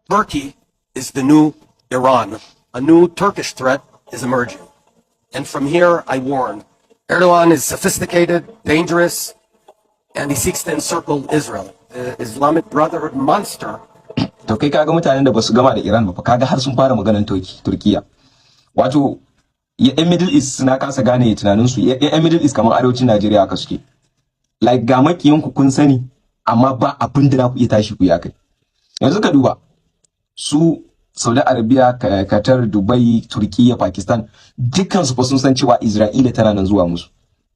Turkey is the new Iran. A new Turkish threat is emerging. And from here, I warn, Erdogan is sophisticated, dangerous, and he seeks to encircle Israel. The Islamic Brotherhood monster. To, kai kaga mutanen da basu gama da Iran ba fa, kaga har sun fara maganan Turkiya. Wato yan Middle East na kasa gane tunanin su. Yan Middle East kamar arewacin Najeriya haka suke. Like, ga makiyan ku kun sani, amma ba abin da za ku iya tashi ku yi akai. Yanzu ka duba su Saudi Arabia, Qatar, Dubai, Turkiya, Pakistan, dukkan su fa sun san cewa Isra'ila tana nan zuwa musu.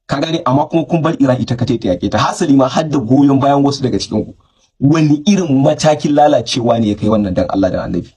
Ka gane? Amma kuma kun bar Iran ita kace ta yake ta, hasali ma har da goyon bayan wasu daga cikin ku. Wani irin matakin lalacewa ne ya kai wannan, dan Allah dan Annabi?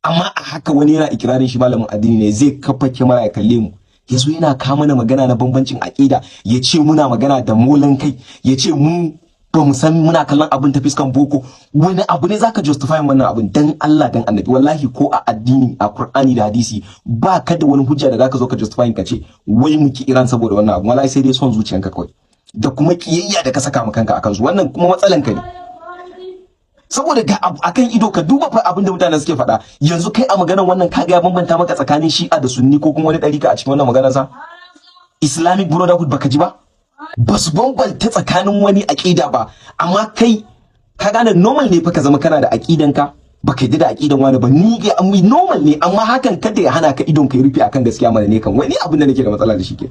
Amma a haka wani yana ikirarin shi malamin addini ne, zai kafa kyamara ya kalle mu, yazo yana kawo mana magana na bambancin aƙida, ya ce muna magana da molan kai, ya ce mu ba mu san muna kallon abin ta fiskan boko. Wani abu ne zaka justify wannan abin, dan Allah dan Annabi? Wallahi ko a addini, a Qur'ani da hadisi, ba ka da wani hujja da zaka zo ka justify ka ce wai mu ki Iran saboda wannan abu. Wallahi sai dai son zuciyanka kawai da kuma kiyayya da ka saka ma kanka akan su. Wannan kuma matsalan ka ne, saboda ga abu akan ido. Ka duba fa abin da mutane suke faɗa yanzu. Kai, a maganar wannan, kaga ya bambanta maka tsakanin Shi'a da Sunni ko kuma wani ɗarika a cikin wannan maganar sa Islamic Brotherhood? Baka ji ba, ba su bambanta tsakanin wani aƙida ba. Amma kai, ka gane, normal ne fa ka zama kana da aƙidan ka, baka yadda da aƙidan wani ba. Ni ga normal ne, amma hakan kada ya hana ka idon ka rufe akan gaskiya mana. Ne kan wani abin da nake da matsala da shi ke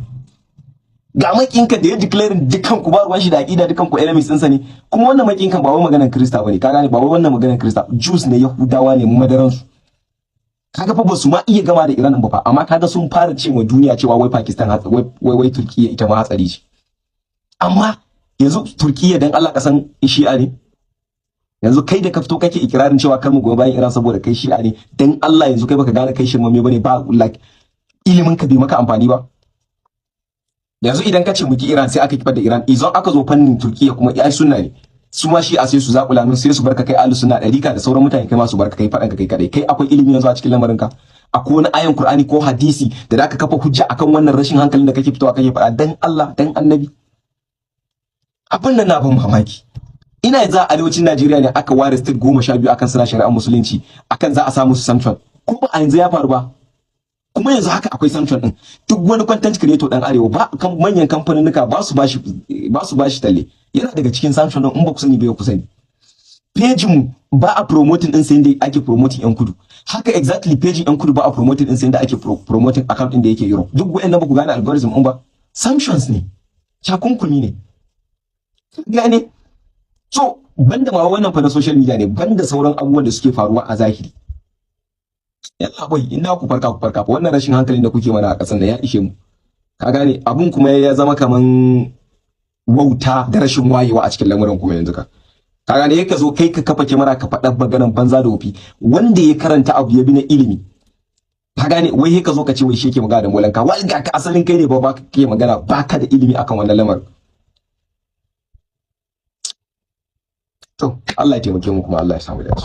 ga makinka da ya declaring dukkan ku ba ruwan shi da aqida, dukkan ku enemies ɗinsa ne. Kuma wannan makinkan ba wai maganar Krista bane, ka gane? Ba wai wannan maganar Krista, Jews ne, Yahudawa ne madaran su. Kaga fa basu ma iya gama da Iran ba fa, amma kaga sun fara ce wa duniya cewa wai Pakistan, wai Turkiya ita ma hatsari ce. Amma yanzu Turkiya, dan Allah, kasan Shi'a ne? Yanzu kai da ka fito kake ikirarin cewa kar mu goyi bayan Iran saboda kai Shi'a ne, dan Allah, yanzu kai baka gane kai shirmame bane ba? Like, ilimin ka bai maka amfani ba. Yanzu idan ka ce muki Iran, sai aka kifar da Iran. Idan aka zo fannin Turkiya kuma, ai sunna ne su ma, shi a sai su zakula nun, sai su barka kai ahlus sunna, ɗarika da sauran mutane, kai ma su barka kai faɗan ka kai kadai. Kai, akwai ilimi yanzu a cikin lamarin ka? Akwai wani ayan Qur'ani ko hadisi da zaka kafa hujja akan wannan rashin hankalin da kake fitowa kake faɗa, dan Allah dan Annabi? Abin nan na ban mamaki. Ina yanzu a arewacin Najeriya ne aka ware state 12 akan suna shari'ar musulunci, akan za a samu su sanction. Ko ba a yanzu ya faru ba? Kuma yanzu haka akwai sanction din. Duk wani content creator dan arewa ba, manyan kamfaninnika ba su bashi talle. Yana daga cikin sanction din. In ba ku sani ba, ku sani. Page mu ba a promoting din sai da ake promoting yan kudu. Haka exactly, page yan kudu ba a promoting din sai da ake promoting account din da yake Europe. Duk wayannan ba ku gane algorithm din ba. Sanctions ne, cakunkumi ne, gane? So banda ma wannan fa na social media ne, banda sauran abubuwan da suke faruwa a zahiri. Yalla boy, ina ku farka, ku farka. Wannan rashin hankalin da kuke mana a ƙasar da ya ishe mu, ka gane? Abun kuma ya zama kaman wauta da rashin wayewa a cikin lamarin. Kuma yanzu ka gane, ka zo kai ka kafa kyamara ka faɗa maganan banza da wofi. Wanda ya karanta abu ya bi na ilimi, ka gane, wai ka zo ka ce wai shi yake magana da molanka. Wai ga ka asalin kai ne ba ka ke magana, baka da ilimi akan wannan lamarin. To, Allah ya taimake mu, kuma Allah ya samu dace.